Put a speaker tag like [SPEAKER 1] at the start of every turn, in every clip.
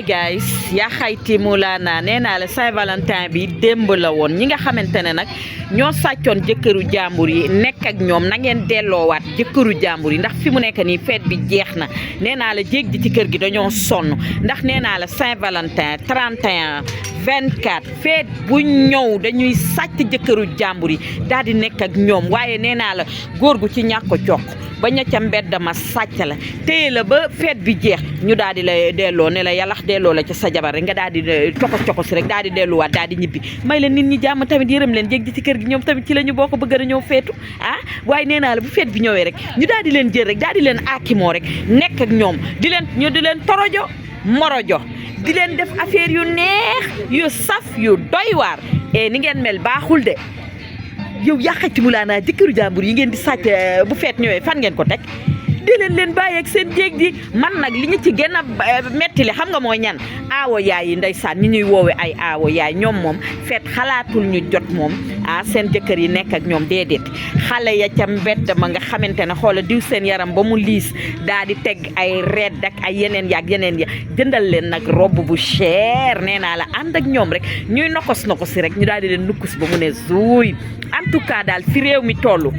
[SPEAKER 1] hi guys yaa xayti Mawlana nee naa la Saint-Valentin bi démb la woon ñi nga xamante ne nag ñoo sàccoon jëkkëru jàmbur yi nekk ak ñoom na ngeen delloowaat jëkkëru jàmbur yi ndax fi mu nekk nii fête bi jeex na nee naa la jéeg ji ci kër gi dañoo sonn ndax nee naa la Saint-Valentin 31 24 fête bu ñëw dañuy sàcc jëkkëru jàmbur yi daal di nekk ak ñoom waaye nee naa la góor gu ci ñàkk cokk ba ña ca mbedd ma sàcc la téye la ba fête bi jeex ñu daal di la delloo ne la yàllax delloo la ca sa jabar rek nga daal di cokos rek daal di delluwaat daal di ñibbi may la nit ñi jàmm tamit yërëm leen jéeg ji ci kër gi ñoom tamit ci la ñu bokk bëgg a ñëw feetu waaye nee naa la bu fête bi ñëwee rek ñu daal di leen jël rek daal di leen aakimoo rek nekk ak ñoom di leen torojo morojo di leen def affaire yu neex yu saf yu doy waar ni ngeen mel baaxul de yow yàqati Mawlana jëkkëru jàmbur yi ngeen di sàcc bu feet ñëwee fan ngeen ko teg di leen bàyyi ak seen jéeg ji man nag li ñu ci gën a metti li xam nga mooy ñan aawo yaay yi ndeysaan ñi ñuy woowe ay aawo yaay ñoom moom feet xalaatul ñu jot moom seen jëkkër yi nekk ak ñoom déedéet xale ya ca mbedd ma nga xamante ne xoola diw seen yaram ba mu liis daa di teg ay red ak ay yeneen ya jëndal leen nag robe bu cher nee naa la ànd ak ñoom rek ñuy nokos rek ñu daal di leen nukkus ba mu ne zuuy en tout cas daal fi réew mi toll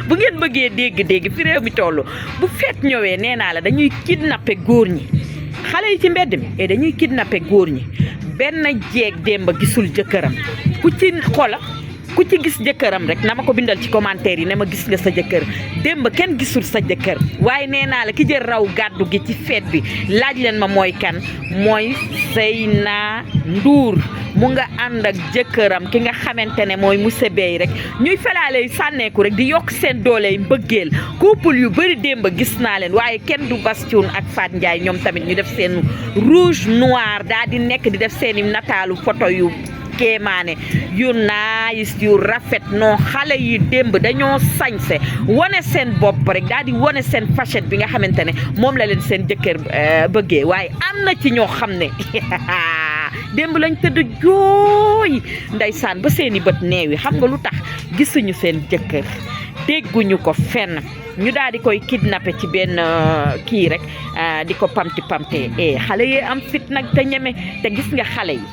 [SPEAKER 1] bu ngeen bëggee dégg fi réew mi toll bu feet ñëwee nee naa la dañuy kidnappé góor ñi xale yi ci mbedd mi dañuy kidnappé góor ñi benn jeeg démb gisul jëkkëram ku ci gis jëkkëram rek na ma ko bindal ci commentaire yi ne ma gis nga sa jëkkër démb kenn gisul sa jëkkër waaye nee naa la ki jël raw gàddu gi ci fête bi laaj leen ma mooy kan mooy Zeyna Ndour mu nga ànd ak jëkkëram ki nga xamante ne mooy Moussa Bey rek ñuy felaale sànneeku rek di yokk seen doole yi mbëggeel couple yu bëri démb gis naa leen waaye kenn du Bastoun ak Fat Ndiaye ñoom tamit ñu def seen rouge noir daa di nekk di def seeni nataalu photo yu kéemaane yu naayis yu rafet noo xale yi démb dañoo sañse wane seen bopp rek daal di wane seen facette bi nga xamante ne moom la leen seen jëkkër bëggee waaye am na ci ñoo xam ne démb lañ tëdd jooy ndeysaan ba seeni bët neew yi xam nga lu tax gisuñu seen jëkkër dégguñu ko fenn ñu daal di koy kidnappé ci benn kii rek di ko pamti xale yee am fit nag te ñeme te gis nga xale yi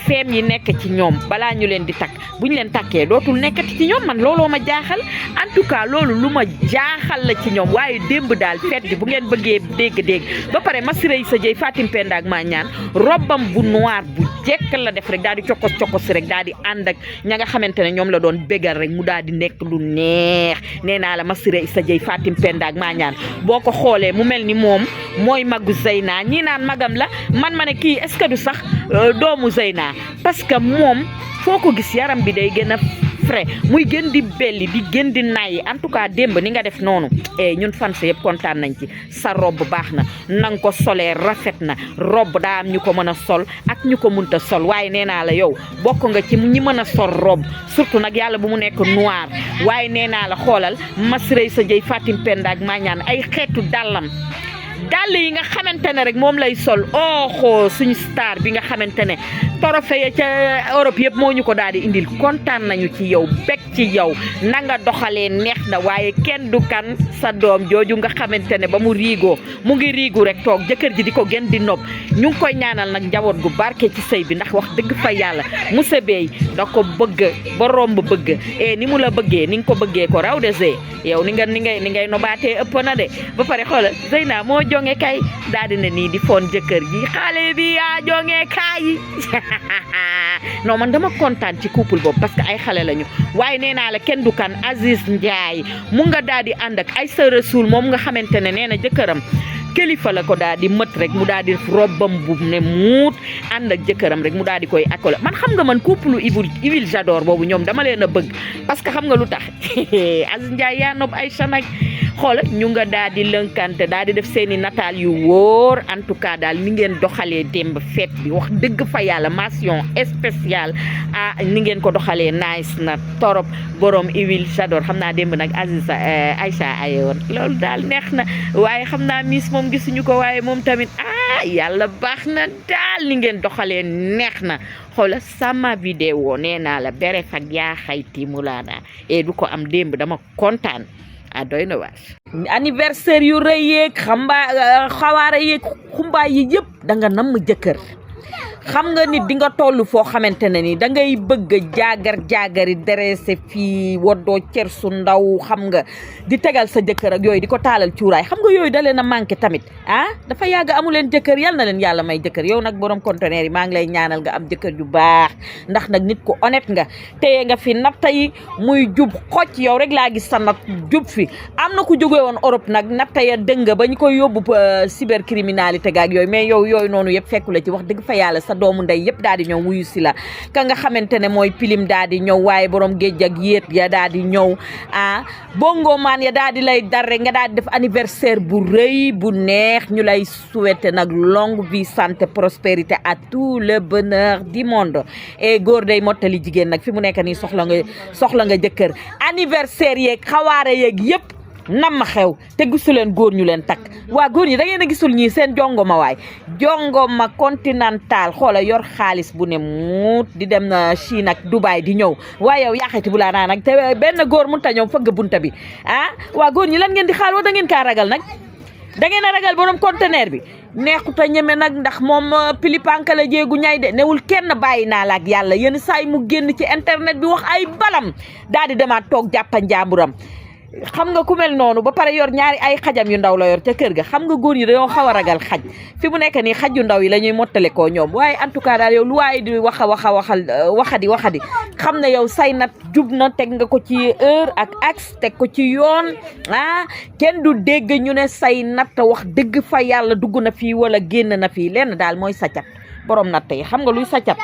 [SPEAKER 1] feem yi nekk ci ñoom balaa ñu leen di takk bu ñu leen takkee dootul nekkati ci ñoom man looloo ma jaaxal en tout cas loolu lu ma jaaxal la ci ñoom waaye démb daal fête bi bu ngeen bëggee dégg ba pare Massiré sa jëy Fatim Penda ak maa ñaan robbam bu noir bu jekk la def rek daal di cokos rek daal di ànd ak ña nga xamante ne ñoom la doon bégal rek mu daal di nekk lu neex nee naa la Massiré sa jëy Fatim Penda ak maa ñaan boo ko xoolee mu mel ni moom mooy magu Zeyna ñii naan magam la man ma ne kii est-ce que du sax doomu Zeyna parce que moom foo ko gis yaram bi day gën a frais muy gën di belli di gën di nayi en tout cas démb ni nga def noonu ñun fans yëpp kontaan nañ ci sa robe baax na nanga ko solee rafet na robe daa am ñu ko mën a sol ak ñu ko munta sol waaye nee naa la yow bokk nga ci ñi mën a sol robe surtout nag yàlla bu mu nekk noir waaye nee naa la xoolal Massiré sa jëy Fatim Penda ak Mañaan ay xeetu dàllam dàll yi nga xamante ne rek moom lay sol suñu star bi nga xamante ne trophée ya ca Europe yëpp moo ñu ko daal di indil kontaan nañu ci yow bég ci yow na nga doxalee neex na waaye kenn du kan sa doom jooju nga xamante ne ba mu ngi riigu rek toog jëkkër ji di ko gën di nopp ñu ngi koy ñaanal nag njaboot gu barke ci sëy bi ndax wax dëgg fa yàlla Moussa Bey da ko bëgg ba romb bëgg ni mu la bëggee ni nga ko bëggee ko raw de yow ni ngay nobaatee ëpp na de ba pare xoolal Zeyna moo jonge kay daal dina nii di foon jëkkër ji xale bi yaa jonge kay non man dama kontaan ci couple boobu parce que ay xale lañu waaye nee naa la kenn du kan Aziz Ndiaye mu nga daal di ànd ak Aïssa Rasoul moom nga xamante ne nee na jëkkëram kilifa la ko daal di mët rek mu daal di robbam bu ne muut ànd ak jëkkëram rek mu daal di koy accolé man xam nga man couple Ibil J'adore boobu ñoom dama leen a bëgg parce que xam nga lu tax Aziz Ndiaye yaa nopp Aïcha nag xoola ñu nga daal di lënkante daal di def seeni nataal yu wóor en tout cas daal ni ngeen doxalee démb fête bi wax dëgg fa yàlla mention spéciale ni ngeen ko doxalee nice na torop borom Ibil J'adore xam naa démb nag Aïcha ayewoon loolu daal neex na waaye xam naa miss moom gisuñu ko waaye moom tamit yàlla baax na daal ni ngeen doxalee neex na xoola sama vidéo nee naa la bere fak yaa xayti Mawlana du ko am démb dama kontaan doy na waar anniversaire yu rëy yeeg xawaare yeeg xumbaay yi yëpp da nga namm jëkkër xam nga nit di nga toll foo xamante ne ni da ngay bëgg jaagari dressé fii woddoo cer su ndaw xam nga di tegal sa jëkkër ak yooyu di ko taalal cuuraay xam nga yooyu da leen a manqué tamit dafa yàgg amu leen jëkkër yal na leen yàlla may jëkkër yow nag borom conteneur yi maa ngi lay ñaanal nga am jëkkër ju baax ndax nag nit ku honnête nga téye nga fi natta yi muy jub xocc yow rek laa gis sa nat jub fi am na ku jóge woon Europe nag natta ya dëng ba ñu koy yóbbu cybercriminalité gaak yooyu mais yow yooyu noonu yëpp fekku la ci wax dëgg fa yàlla sa doomu ndey yëpp daal di ñëw wuyu si la ka nga xamante ne mooy pilim daal di ñëw waaye borom géej ak yéet ya daal di ñëw bongo maan ya daal di lay darre nga daal di def anniversaire bu rëy bu neex ñu lay souhaiter nag longue vie santé prospérité à tout le bonheur du monde et góor day mottali jigéen nag fi mu nekk nii soxla nga jëkkër anniversaire yeeg xawaare yeeg yëpp nam ma xew te gisu leen góor ñu leen takk waa góor ñi da ngeen a gisul ñii seen jongoma waay jongoma continental xoola yor xaalis bu ne muut di dem na Chine ak Dubaï di ñëw waaye yow yaaxati bu laa naa nag te benn góor mënta ñëw fëgg bunta bi waa góor ñi lan ngeen di xaal wa da ngeen kaa ragal nag da ngeen a ragal borom conteneur bi neexuta ñeme nag ndax moom pilipanka la jéegu ñay de newul kenn bàyyi naa la ak yàlla yenn saa yi mu génn ci internet bi wax ay balam daal di demaat toog jàppa njàmburam xam nga ku mel noonu ba pare yor ñaari ay xajam yu ndaw la yor ca kër ga xam nga góor ñi dañoo xaw a ragal xaj fi mu nekk nii xaj yu ndaw yi la ñuy mottale koo ñoom waaye en tout cas daal yow lu waaye di waxadi xam ne yow say nat jub na teg nga ko ci heure ak axe teg ko ci yoon kenn du dégg ñu ne say nat wax dëgg fa yàlla dugg na fii wala génn na fii lenn daal mooy saccat borom natt yi xam nga luy saccat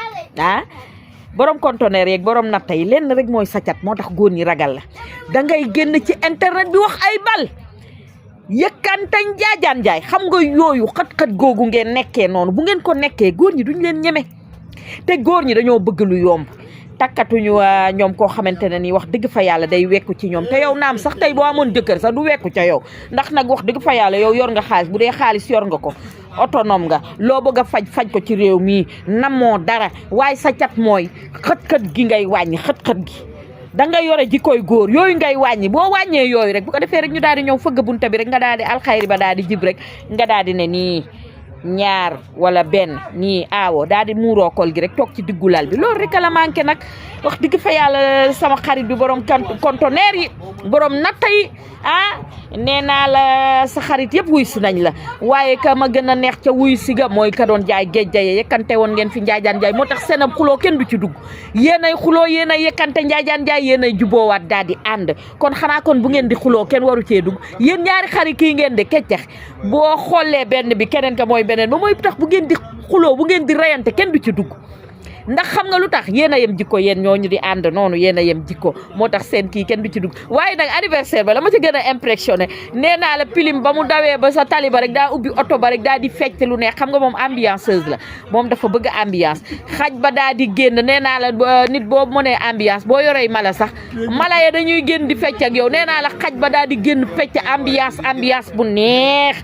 [SPEAKER 1] borom conteneur yeeg borom natta yi lenn rek mooy saccat moo tax góor ñi ragal la da ngay génn ci internet bi wax ay bal yëkkantañ jaajaan jaay xam nga yooyu xat-xat googu ngeen nekkee noonu bu ngeen ko nekkee góor ñi duñ leen ñeme te góor ñi dañoo bëgg lu yomb takkatuñu ñoom koo xamante ne nii wax dëgg fa yàlla day wekku ci ñoom te yow naam sax tey boo amoon jëkkër sax du wekku ca yow ndax nag wax dëgg fa yàlla yow yor nga xaalis bu dee xaalis yor nga ko autonome nga loo bëgg a faj ko ci réew mii namoo dara waaye sa cat mooy xët-xët gi ngay wàññi xët-xët gi da nga yore jikkoy góor yooyu ngay wàññi boo wàññee yooyu rek bu ko defee rek ñu daal di ñëw fëgg bunta bi rek nga daal di alxayri ba daal di jib rek nga daal di ne nii ñaar wala benn nii aawo daal di muuroo kol gi rek toog ci diggu lal bi loolu rek la manqué nag wax dëgg fa yàlla sama xarit bi borom conteneur yi borom natta yi nee naa la sa xarit yëpp wuy si nañ la waaye ka ma gën a neex ca wuy si ga mooy ka doon jaay géej jaye yekkante woon ngeen fi njaajaan jaay moo tax seen ab xuloo kenn du ci dugg yéenay xuloo yéenay yekkante njaajaan jaay yéenay juboowaat daal di ànd kon xanaa kon bu ngeen di xuloo kenn waru cee dugg yéen ñaari xarit kii ngeen di keccex boo xoolee benn bi keneen ka mooy beneen ba mooy tax bu ngeen di xuloo bu ngeen di reyante kenn du ci dugg ndax xam nga lu tax yéen a yem jikko yéen ñooñu di ànd noonu yéen a yem jikko moo tax seen kii kenn du ci dugg waaye nag anniversaire ba la ma ci gën a impressionné nee naa la pilim ba mu dawee ba sa tali ba rek daa ubbi oto ba rek daa di fecc lu neex xam nga moom ambianceuse la moom dafa bëgg ambiance xaj ba daa di génn nee naa la nit boo mënee ambiance boo yoree mala sax mala ya dañuy génn di fecc ak yow nee naa la xaj ba daa di génn fecc ambiance bu neex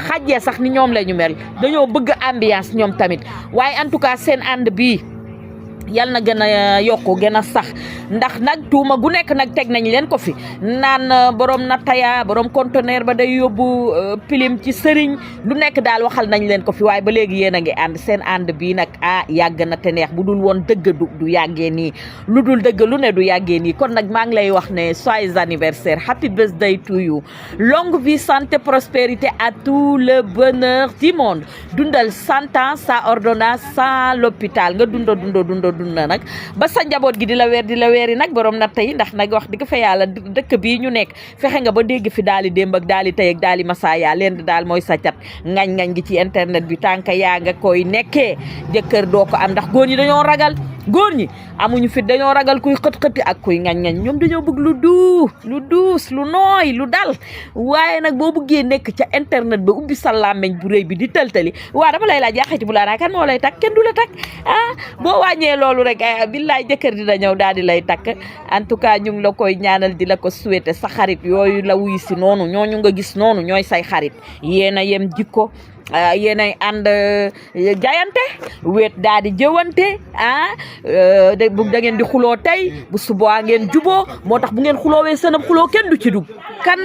[SPEAKER 1] xajee sax ni ñoom la ñu mel dañoo bëgg ambiance ñoom tamit waaye en tout cas seen ànd bii yal na gën a yokku gën a sax ndax nag tuuma gu nekk nag teg nañ leen ko fi naan borom nattaya borom conteneur ba day yóbbu pilim ci sëriñ lu nekk daal waxal nañ leen ko fi waaye ba léegi yéen a ngi ànd seen ànd bii nag yàgg na te neex bu dul woon dëgg du yàggee nii lu dul dëgg lu ne du yàggee nii kon nag maa ngi lay wax ne joyeux anniversaire happy birthday to you longue vie santé prospérité à tout le bonheur du monde dundal 100 ans sans ordonnance sans l'hôpital nga dunda nag ba sa njaboot gi di la weeri nag borom natta yi ndax nag wax dëgg fa yàlla dëkk bii ñu nekk fexe nga ba dégg fi daali démb ak daali tey ak daali masaaya leen daal mooy sa cat ngañ gi ci internet bi tànk yaa nga koy nekkee jëkkër doo ko am ndax góor ñi dañoo ragal góor ñi amuñu fit dañoo ragal kuy xët-xëti ak kuy ngañ ñoom dañoo bëgg lu duus lu nooy lu dal waaye nag boo bëggee nekk ca internet ba ubbi sa làmmeñ bu rëy bi di tëltali waa dama lay laaj yaaxati bu laa naa kan moo lay takk kenn du la takk boo wàññee loolu rek billaay jëkkër dina ñëw daal di lay takk en tout cas ñu ngi la koy ñaanal di la ko souhaiter sa xarit yooyu la wuy si noonu ñooñu nga gis noonu ñooy say xarit yéen a yem jikko yéenay ànd jayante wéet daal di jëwante da ngeen di xuloo tey bu subaa ngeen juboo moo tax bu ngeen xuloowee seenab xuloo kenn du ci dugg kan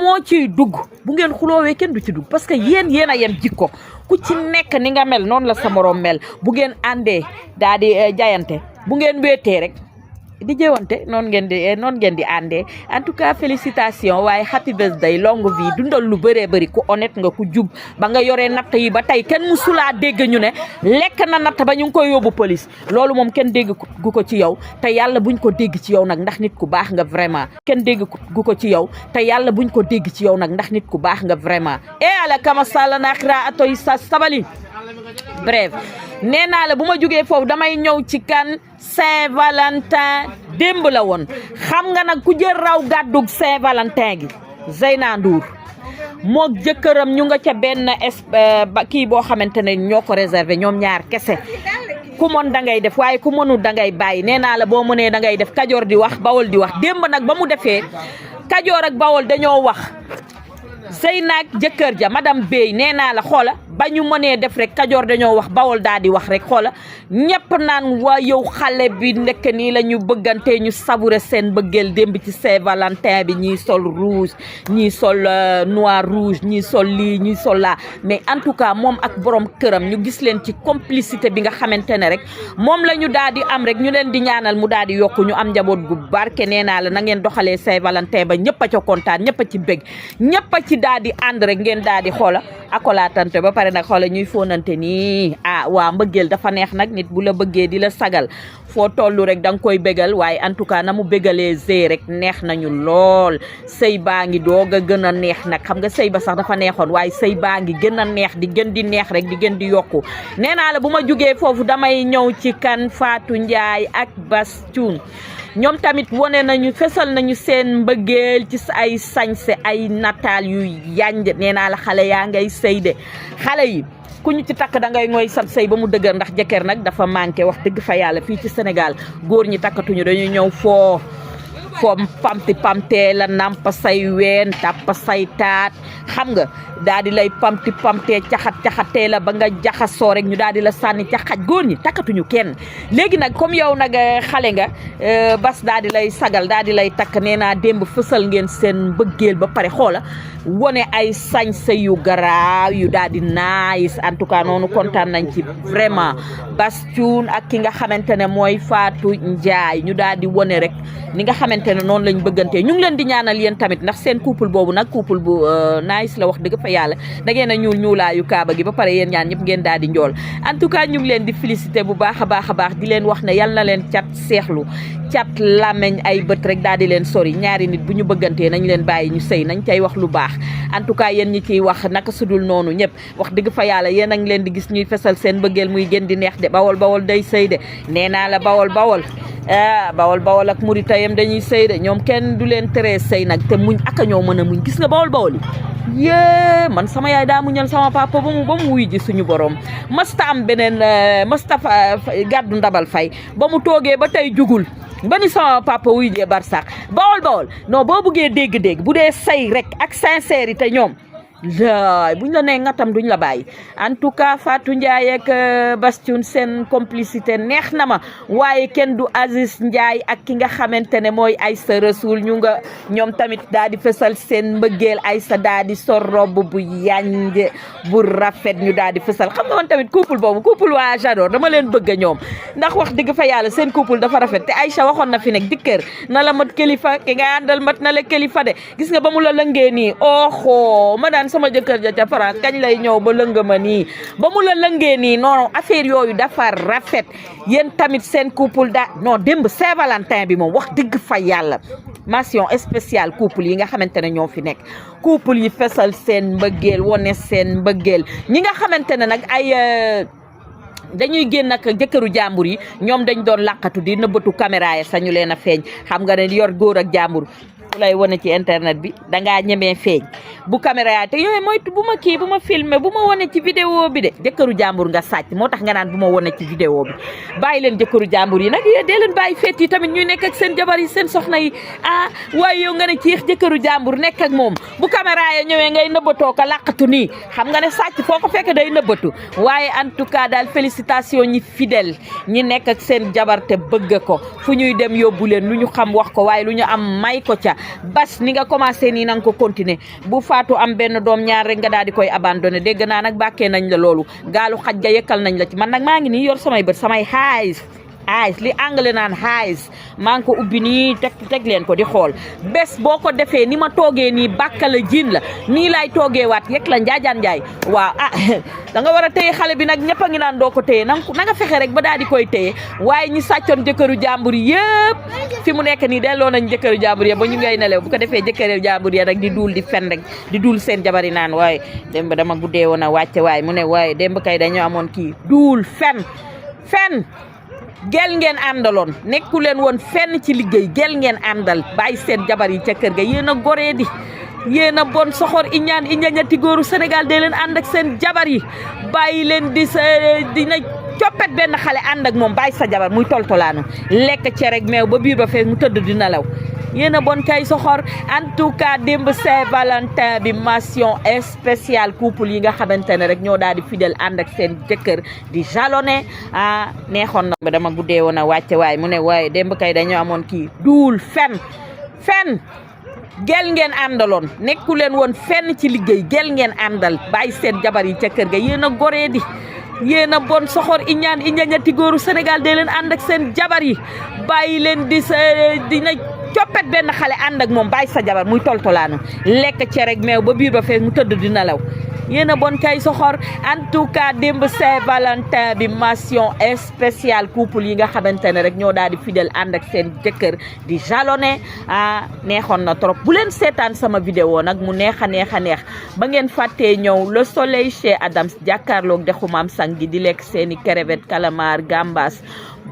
[SPEAKER 1] moo ciy dugg bu ngeen xuloowee kenn du ci dugg parce que yéen a yem jikko ku ci nekk ni nga mel noonu la sa morom mel bu ngeen àndee daal di jayante bu ngeen wéetee rek di jëwante noonu ngeen di àndee en tout cas félicitations waaye happy birthday longue vie dundal lu bëree bëri ku honnête nga ku jub ba nga yoree natt yi ba tey kenn musulaa dégg ñu ne lekk na natt ba ñu ngi koy yóbbu police loolu moom kenn dégg gu ko ci yow te yàlla buñ ko dégg ci yow nag ndax nit ku baax nga vraiment kenn dégg gu ko ci yow te yàlla buñ ko dégg ci yow nag ndax nit ku baax nga vraiment ala kama sala nakra atoy sa sabali bref nee naa la bu ma jógee foofu damay ñëw ci kan Saint-Valentin démb la woon xam nga nag ku jël raw gàddug Saint-Valentin gi Zeyna Ndour mook jëkkëram ñu nga ca benn kii boo xamante ne ñoo ko réservé ñoom ñaar kese ku mën da ngay def waaye ku mënul da ngay bàyyi nee naa la boo mënee da ngay def Kajoor di wax Bawol di wax démb nag ba mu defee Kajoor ak Bawol dañoo wax Zeyna ak jëkkër ja madame Bey nee naa la xoola ba ñu mënee def rek Kajoor dañoo wax Bawol daal di wax rek xoola ñëpp naan waa yow xale bi nekk nii la ñu bëggante ñu savourer seen bëggeel démb ci Saint-Valentin bi ñii sol rouge ñii sol noir rouge ñii sol lii ñii sol laa mais en tout cas moom ak borom këram ñu gis leen ci complicité bi nga xamante ne rek moom la ñu daal di am rek ñu leen di ñaanal mu daal di yokku ñu am njaboot gu barke nee naa la na ngeen doxalee Saint-Valentin ba ñëpp a ca kontaan ñëpp a ci bëgg ñëpp a ci daal di ànd rek ngeen daal di xoola akolaatante ba pare nag xoola ñuy fóonante nii waa mbëggeel dafa neex nag nit bu la bëggee di la sagal foo tollu rek da nga koy bégal waaye en tout cas na mu bégalee Zey rek neex nañu lool sëy baa ngi doog a gën a neex nag xam nga sëy ba sax dafa neexoon waaye sëy baa ngi gën a neex di gën di neex rek di gën di yokku nee naa la bu ma jugee foofu damay ñëw ci kan Fatou Ndiaye ak Bass Thioung ñoom tamit wone nañu fesal nañu seen mbëggeel ci ay sañse ay nataal yu yanj nee naa la xale yaa ngay sëy de xale yi ku ñu ci takk da ngay ngoy sab sëy ba mu dëgër ndax jëkkër nag dafa manqué wax dëgg fa yàlla fii ci Sénégal góor ñi takkatuñu dañuy ñëw foo pamtee la nampa say ween tàppa say taat xam nga daal di lay pamtee caxatee la ba nga jaxasoo rek ñu daal di la sànni ca xaj góor ñi takkatuñu kenn léegi nag comme yow nag xale nga Bass daal di lay sagal daal di lay takk nee naa démb fësal ngeen seen mbëggeel ba pare xoola wone ay sañse yu garaaw yu daal di nice en tout cas noonu kontaan nañ ci vraiment Bass Thioung ak ki nga xamante ne mooy Fatou Ndiaye ñu daal di wone rek ni nga xamante ne noonu lañ bëggantee ñu ngi leen di ñaanal yéen tamit ndax seen couple boobu nag couple bu nice la wax dëgg fa yàlla da ngeen a ñuulaayu kaaba gi ba pare yéen ñaan ñëpp ngeen daal di njool en tout cas ñu ngi leen di féliciter bu baax a baax di leen wax ne yal na leen cat seexlu cat lameñ ay bët rek daal di leen sori ñaari nit bu ñu bëggantee nañ leen bàyyi ñu sëy nañ cay wax lu baax en tout cas yéen ñi ciy wax naka sudul noonu ñëpp wax dëgg fa yàlla yéen a ngi leen di gis ñuy fesal seen bëggeel muy gën di neex de bawol day sëy de nee naa la bawol bawol ak muritayam dañuy sëy de ñoom kenn du leen teree sëy nag te muñ aka ñoo mën a muñ gis nga bawol yi yée man sama yaay daa muñal sama papa ba mu wuy ji suñu borom masta am beneen Moustapha gàddu ndabal fay ba mu toogee ba tey jugul ba ni sama papa wuy jee barsax bawol non boo buggee dégg-dégg bu dee say rek ak sincérité ñoom laay buñ la nee ngatam duñ la bàyyi en tout cas Fatou Ndiaye ak Bass Thioung seen complicité neex na ma waaye kenn du Aziz Ndiaye ak ki nga xamante ne mooy Aïssa Rasoul ñu nga ñoom tamit daal di fesal seen mbëggeel Aïssa daal di sor robe bu yanj bu rafet ñu daal di fesal xam nga man tamit couple boobu couple waa j'adore dama leen bëgg a ñoom ndax wax dëgg fa yàlla seen couple dafa rafet te Aïcha waxoon na fi nekk dikkër na la mat kilifa ki nga àndal mat na la kilifa de gis nga ba mu la lëngee nii ma daan sama jëkkër ja ca France kañ lay ñëw ba lëng ma nii ba mu la lëngee nii non affaire yooyu dafa rafet yéen tamit seen couple non démb Saint-Valentin bi moom wax dëgg fa yàlla mention spéciale couple yi nga xamante ne ñoo fi nekk couple yi fesal seen mbëggeel wone seen mbëggeel ñi nga xamante ne nag ay dañuy génn ak jëkkëru jàmbur yi ñoom dañ doon làqatu di nëbbatu caméra yi sañu leen a feeñ xam nga ne yor góor ak jàmbur lay wane ci internet bi dangaa ñemee feeñ bu caméra yaa te yooyu mooy bu ma kii bu ma filmé bu ma wane ci vidéo bi de jëkkëru jàmbur nga sàcc moo tax nga naan bu ma wane ci vidéo bi bàyyi leen jëkkëru jàmbur yi nag yéen dee leen bàyyi feet yi tamit ñuy nekk ak seen jabar yi seen soxna yi waaye yow nga ne ci jëkkëru jàmbur nekk ak moom bu caméra ya ñëwee ngay nëbbatoo ko làqatu nii xam nga ne sàcc foo ko fekk day nëbbatu waaye en tout cas daal félicitation ñi fidèle ñi nekk ak seen jabar te bëgg ko fu ñuy dem yóbbu leen lu ñu xam wax ko waaye lu ñu am may ko ca bas ni nga commencé nii nanga ko continuer bu faatu am benn doom ñaar rek nga daal di koy abandonné dégg naa nag bàkkee nañ la loolu gaalu xaj ga yëkkal nañ la ci man nag maa ngi nii yor samay bët samay highs li anglais naan highs maa ngi ko ubbi nii teg leen ko di xool bés boo ko defee ni ma toogee nii bàkkala jiin la nii laay toogee waat yëg la njaajaan njaay waaw da nga war a téye xale bi nag ñëpp a ngi naan doo ko téye na nga fexe rek ba daal di koy téye waaye ñi sàccoon jëkkëru jàmbur yëpp fi mu nekk nii delloo nañ jëkkëru jàmbur yëpp ba ñu ngay nelew bu ko defee jëkkëru jàmbur ya rek di duul di fen rek di duul seen jabar yi naan waaye démb dama guddee woon a wàcce waaye mu ne waaye démb kay dañoo amoon kii duul fen gel ngeen àndaloon nekku leen woon fenn ci liggéey gel ngeen àndal bàyyi seen jabar yi ca kër ga yéen a goree di yéen a bon soxor iñañati góoru Sénégal dee leen ànd ak seen jabar yi bàyyi leen dina coppet benn xale ànd ak moom bàyyi sa jabar muy toltolaanu lekk cere ak meew ba biir ba fees mu tëdd di nelaw yéen a bon kay soxor en tout cas démb Saint-Valentin bi mention spéciale couple yi nga xamante ne rek ñoo daal di fidèle ànd ak seen jëkkër di jalonné neexoon na dama guddee woon a wàcce waaye mu ne waaye démb kay dañoo amoon kii duul fen gel ngeen àndaloon nekku leen woon fenn ci liggéey gel ngeen àndal bàyyi seen jabar yi ca kër ga yéen a goree di yéen a bon soxor iñañati góoru Sénégal dee leen ànd ak seen jabar yi bàyyi leen dina coppet benn xale ànd ak moom bàyyi sa jabar muy toltolaanu lekk cere ak meew ba biir ba fees mu tëdd di nelaw yéen a bon kay soxor en tout cas démb Saint-Valentin bi mention spéciale couple yi nga xamante ne rek ñoo daal di fidèle ànd ak seen jëkkër di jalonné neexoon na trop bu leen seetaan sama vidéo nag mu neex a neex ba ngeen fàttee ñëw le soleil chez Adams jàkkaarloog dexu Maam Sang gi di lekk seeni crevette calamar gambas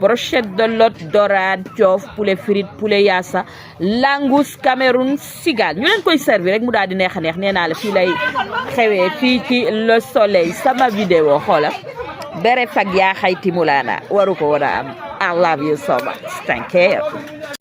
[SPEAKER 1] brochette de lot dorade coof poulet frite poulet yaasa langous Cameroun sigal ñu leen koy servir rek mu daal di neex a neex nee naa la fii lay xewee fii ci le soleil sama vidéo xoola bere fag yaa xayti mulaana waru ko woon a am I love you so much thank you